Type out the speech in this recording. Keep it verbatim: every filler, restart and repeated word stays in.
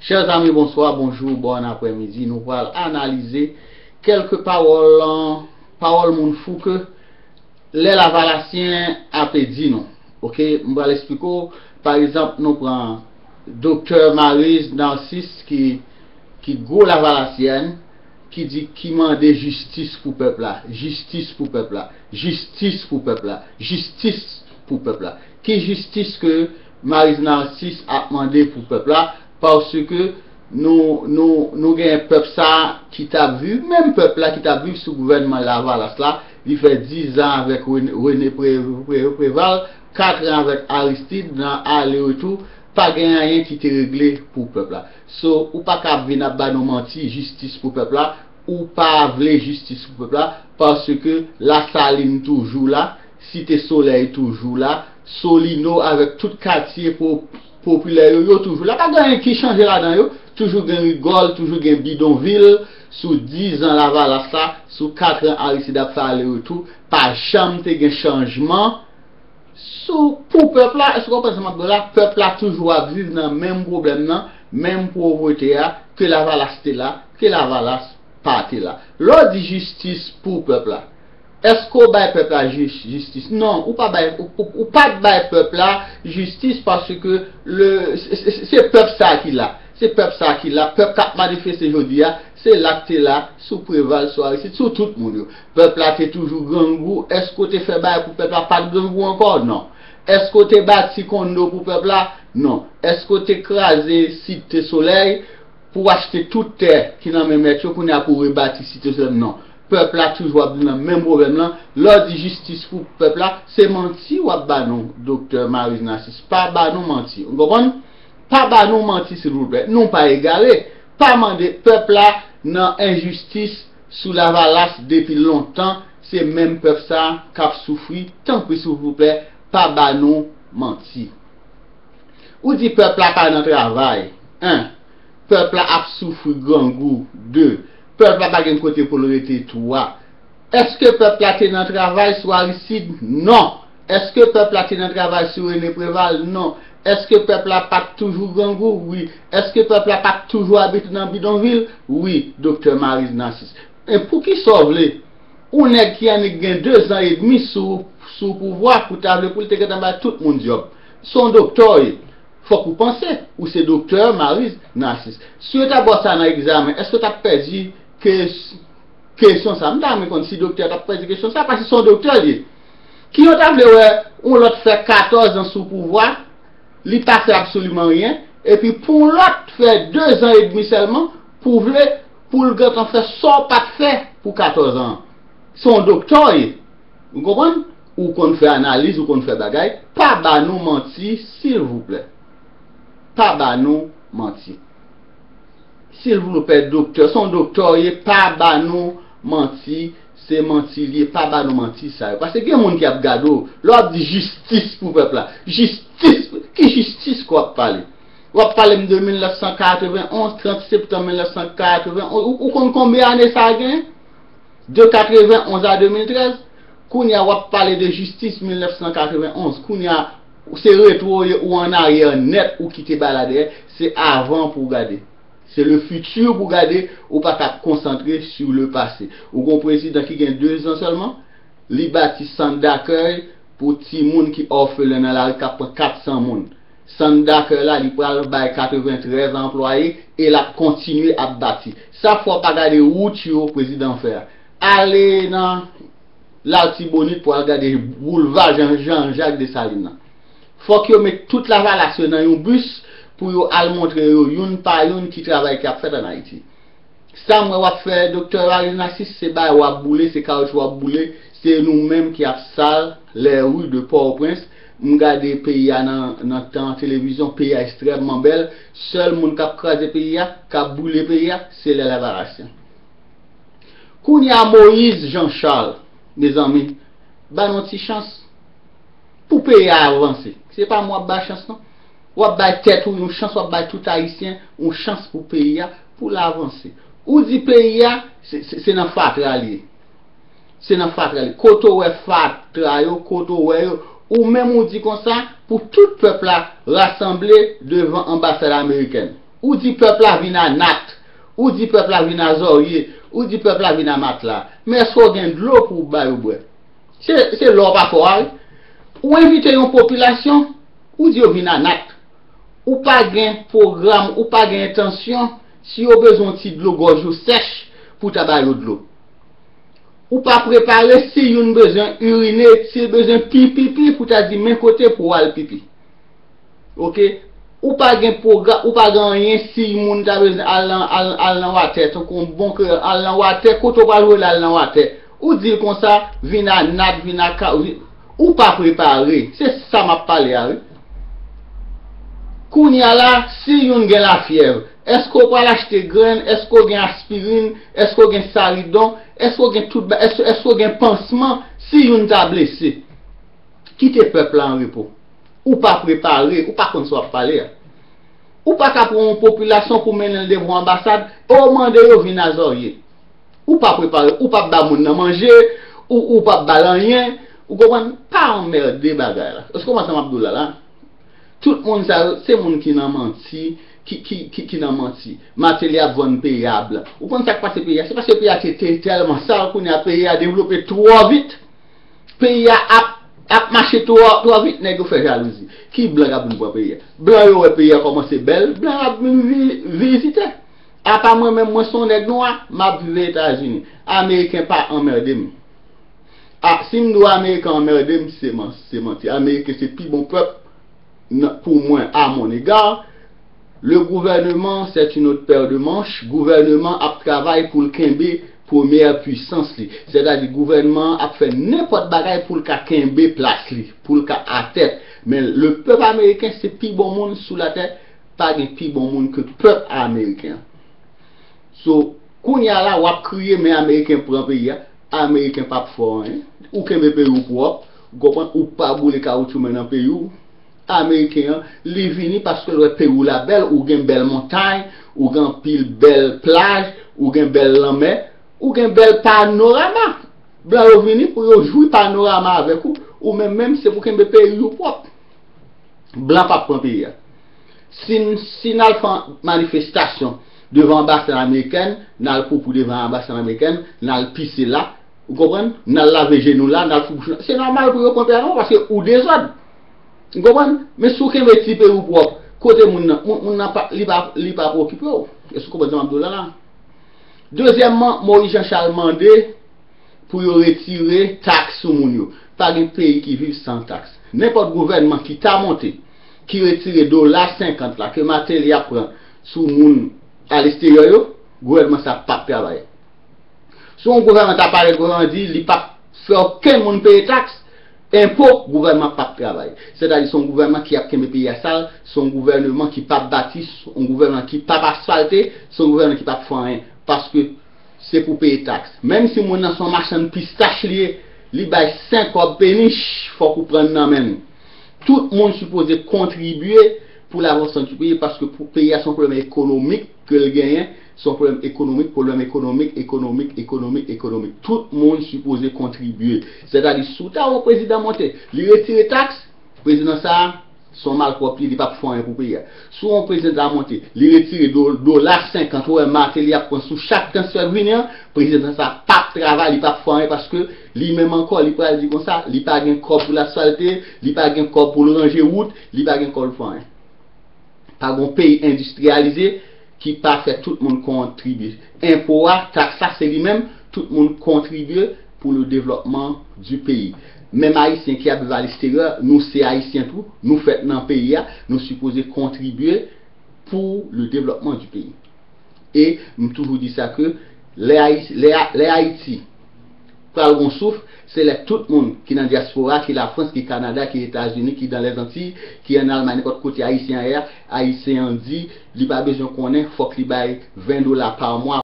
Chè zanmi, bonswa, bonjou, bòn aprèmidi. Nou pral analize kèlke pawòl, pawòl moun fou ke lè Lavalasyen ape di nou. Oke, m pral eksplike w. Pa egzanp, nou pran Doktè Maryse Narcisse ki, ki gwo Lavalasyèn, ki di, ki mande jistis pou pèp la, jistis pou pèp la, jistis pou pèp la, jistis pou pèp la. Ki jistis ke Maryse Narcisse ap mande pou pèp la? Paske nou, nou, nou gen pèp sa ki t ap viv, menm pèp la ki t ap viv sou gouvènman Lavalas la, li fè diz an avèk René, René Pré, Pré, Préval, kat an avèk Aristide nan ale retou, pa gen anyen ki te regle pou pèp la. So, ou pa ka vin ap ba nou manti, jistis pou pèp la, ou pa vle jistis pou pèp la, paske Lasalin toujou la, Site Solèy toujou la, Solino avèk tout katye po, popilè yo, yo toujou la. Pa gen anyen ki chanje ladan yo. Toujou gen rigòl, toujou gen bidonvil. Sou diz an Lavalas la, sou kat an Aristide ap fè ale retou, pa janm te gen chanjman. Sou, pou pèp la, èske w konprann sa m ap di w la? Pèp la toujou ap viv nan menm pwoblèm nan, menm povrete a, ke Lavalas te la, ke Lavalas pa te la. Lè w di jistis pou pèp la, èske w bay pèp la jis, jistis? Non, ou pa bay, ou, ou, ou pa t bay pèp la jistis paske le, se, se, se pèp sa ki la. Se pèp sa ki la, pèp k ap manifeste jodi a, se la k te la, sou Preval, sou Aristide, sou tout moun yo. Pèp la te toujou grangou, èske w te fè bagay pou pèp la pa t grangou ankò? Non. Èske w te bati kondo pou pèp la? Non. Èske w te kraze Site Solèy pou w achte tout tè ki nan men mèt yo, kounye a pou w rebati Site Solèy? Non. Pèp la toujou ap viv nan menm pwoblèm lan. Lè w di jistis pou pèp la, se manti w ap ba nou, Doktè Maryse Narcisse. Pa ba nou manti. Ou konprann? Pa ba nou manti, silvouplè. Nou pa egare. Pa mande pèp la nan enjistis sou Lavalas depi lontan. Se menm pèp sa k ap soufri. Tanpri, silvouplè, pa ba nou manti. Ou di pèp la pa nan travay. En. Pèp la ap soufri grangou. De. Pèp la pa gen kote pou l rete. Twa. Èske pèp la te nan travay sou Aristide? Non. Èske pèp la te nan travay sou René Préval? Non. Èske pèp la pa t toujou grangou? Wi. Èske pèp la pa t toujou abite nan bidonvil? Wi, Doktè Maryse Narcisse. E poukisa w vle? Yon nèg ki annik gen de zan edmi sou, sou pouvwa pou ta vle pou l te gentan bay tout moun djòb. Se yon doktè w ye. Fòk ou panse, ou se Doktè Maryse Narcisse. Si yo ta ba w sa nan egzamen, èske w t ap pèdi ke, kesyon sa? M ta renmen konn si doktè a t ap pèdi kesyon sa, paske se yon doktè l ye. Ki yo ta vle wè yon lòt fè katòz an sou pouvwa, li pa fè absoliman ryen, epi pou yon lòt fè de zan edmi sèlman, pou vle, pou l gentan fè sa w pa t fè pou katòz an. Se yon doktè w ye. Ou konprann? Ou konn fè analiz, ou konn fè bagay. Pa ba nou manti, silvouplè. Pa ba nou manti. Silvouplè, doktè, se yon doktè w ye, pa ba nou manti, se manti l ye, pa ba nou manti sa yo. Paske gen moun ki ap gade w, lè w ap di jistis pou pèp la. Jistis, ki jistis ke w ap pale? W ap pale m de mil nèf san katrevenn onz, trant septanm mil nèf san katrevenn onz, ou, ou konn konbyen ane sa gen? De katrevenn onz a de mil trèz, kounye a w ap pale de jistis mil nèf san katrevenn onz, kounye a se retwo w ye, ou an aryè nèt, ou kite bagay la dèyè, se avan pou w gade. Se le futur pou w gade, ou pa ka konsantre sur le passé. Ou gen yon prezidan ki gen de zan sèlman, li bati sant dakèy pou timoun ki òfelen nan lari k ap pran kat san moun. Sant dakèy la, li pral bay katreventrèz anplwaye e l ap kontinye ap bati. Sa fè w pa gade wout yo prezidan fè a. Ale nan Latibonit pou al gade boulva Jan, Jan Jak Desalin nan. Fòk yo met tout Lavalas yo nan yon bis pou yo al montre yo youn pa youn ki travay k ap fèt ann Ayiti. Sa m wè w ap fè, Doktè Maryse Narcisse, se bagay w ap boule, se kawotchou w ap boule, se nou menm ki ap sal les rues de Port-au-Prince. M gade peyi a nan, nan tan televizyon, peyi a ekstrèmman bèl. Sèl moun k ap kraze peyi a, k ap boule peyi a, se lè Lavalasyen. Kounye a Moïse Jean Charles, mezanmi, ba n yon ti chans. Pou peyi a avanse. Se pa mwen w ap bay chans non. W ap bay tèt ou yon chans, w ap bay tout Ayisyen yon chans pou peyi a, pou l avanse. Ou di peyi a, se, se, se nan fatra l ye. Se nan fatra l ye. Kote w wè fatra yo, kote w wè yo, ou menm ou di konsa, pou tout pèp la rasanble devan anbasad amerikèn. Ou di pèp la vin a nat, ou di pèp la vin a zòrye, ou di pèp la vin a matla. Men èske w gen dlo pou w ba yo bwè? Se, se lè w pa fè w a, wi. Ou envite yon popilasyon, ou di yo vin a nat. Ou pa gen pwogram, ou pa gen entansyon, si yo bezwen yon ti dlo, gòj yo sèch, pou w ta ba yo dlo. Ou pa prepare si youn bezwen irine, si l bezwen pi pipi, pou w ta di men kote pou w al pipi. Oke? Ou pa gen pwogram, ou pa gen anyen si moun ta bezwen al nan, al, al nan watè, tankou yon bon kreyòl, al nan watè, kote w pral rele al nan watè. Ou di l konsa, vin a nat, vin a ka, vin, ou pa prepare. Se sa m ap pale a, wi. Kounye a la, si youn gen lafyèv, èske w pral achte grenn? Èske w gen aspirin? Èske w gen saridon? Èske w gen tout ba-, èske, èske w gen pansman si youn ta blese? Kite pèp la an repo. Ou pa prepare, ou pa konn sa w ap pale a. Ou pa ka pran yon popilasyon pou mennen l devan yon anbasad, e w mande yo vin a zòrye. Ou pa prepare, ou p ap ba moun nan manje, ou, ou p ap ba l anyen, ou konprann? Pa anmède bagay la. Èske w konprann sa m ap di w la la? Tout moun sa yo, se moun ki nan manti, ki, ki, ki, ki nan manti. Mateli ap vann peyi a blan. Ou konn sa k pase peyi a? Se paske peyi a te, te tèlman sal, kounye a peyi a devlope twò vit. Peyi a ap, ap mache twò, twò vit, nèg yo fè jalouzi. Ki blan k ap vin pran peyi a? Blan yo wè peyi a kòmanse bèl, blan yo ap vin vi-, vizite. Apa mwen menm, mwen se yon nèg nwa, m ap viv Etazini. Ameriken pa anmède m. A, si m di w Ameriken anmède m, se man-, se manti. Ameriken se pi bon pèp nan, pou mwen, à mon égard. Le gouvernement, c'est une autre paire de manches. Gouvènman ap travay pou l kenbe premyè pwisans li. Sètadi, gouvènman an ap fè nenpòt bagay pou l ka kenbe plas li, pou l ka atèt. Men le pèp ameriken se pi bon moun sou latè, pa gen pi bon moun ke pèp ameriken an. So, kounye a la, w ap kriye, men Ameriken pran peyi a. Ameriken p ap fè w anyen. Ou kenbe peyi w pwòp, ou konprann, ou pa boule kawoutchou men nan peyi w. Ameriken an, li vini paske l wè peyi w la bèl, ou gen bèl montay, ou gen anpil bèl plaj, ou gen bèl lanmè, ou gen bèl panorama. Blan yo vini pou yo jwi panorama avèk ou, ou menm menm se pou kenbe peyi w pwòp. Blan p ap pran peyi a. Si n, si n al fè manifestasyon devan anbasad amerikèn, n al poupou devan anbasad amerikèn, n al pise la, ou konprann? N al lave je nou la, n al fout bouch nou. Se nòmal pou yo pran peyi a non, paske ou dezòd. Ou konprann? Men si w kenbe ti peyi w pwòp, kote moun nan, moun, moun nan pa, li pa, li pa preokipe w. Èske w konprann sa m ap di w la la? Dezyèmman, Moyiz Jan Chal mande pou yo retire taks sou moun yo. Pa gen peyi ki viv san taks. Nenpòt gouvènman ki ta monte, ki retire dola senkant la ke Mateli ap pran sou moun aleksteryè yo, gouvènman sa p ap travay. Si yon gouvènman ta parèt, gouvènman di li p ap fè okenn moun peye taks, enpo, gouvènman p ap travay. Sètadi se yon gouvènman ki ap kenbe peyi a sal, se yon gouvènman ki p ap bati, se yon gouvènman ki p ap asfalte, se yon gouvènman ki p ap fè anyen. Paske se pou peye taks. Menm si moun nan se yon machann pistach li ye, li bay senk kòb penich, fòk ou pran nan men l. Tout moun sipoze kontribye pou lavansman di peyi, paske pou peyi a se yon pwoblèm ekonomik ke l genyen, se yon pwoblèm ekonomik, pwoblèm ekonomik, ekonomik, ekonomik, ekonomik. Tout moun sipoze kontribye. Sètadi, si w ta wè yon prezidan monte, li retire taks, prezidan sa a, se yon malpwòpte, li p ap fè anyen pou peyi a. Si yon prezidan ta monte, li retire do-, dola senkant, ou wè Mateli ap pran sou chak transfè k vini an, prezidan sa p ap travay, li p ap fè anyen paske li menm ankò, li pral di konsa, li pa gen kòb pou l asfalte, li pa gen kòb pou l ranje wout, li pa gen kòb pou l fè anyen. Pa gen yon peyi endistriyalize ki pa fè tout moun kontribye. Enpo a, taks la, se li menm, tout moun kontribye pour le développement du pays. Menm Ayisyen ki ap viv alegsteryè, nou se Ayisyen tou, nou fèt nan peyi a, nou sipoze kontribye pour le développement du pays. E m toujou di sa ke lè Ayi-, lè, lè Ayiti pral gon souf, se lè tout moun ki nan dyaspora, ki Lafrans, ki Kanada, ki Etazini, ki dan Lèzantiy, ki ann Almay, nenpòt kote Ayisyen an ye a, Ayisyen an di li pa bezwen konnen, fòk li bay ven dola pa mwa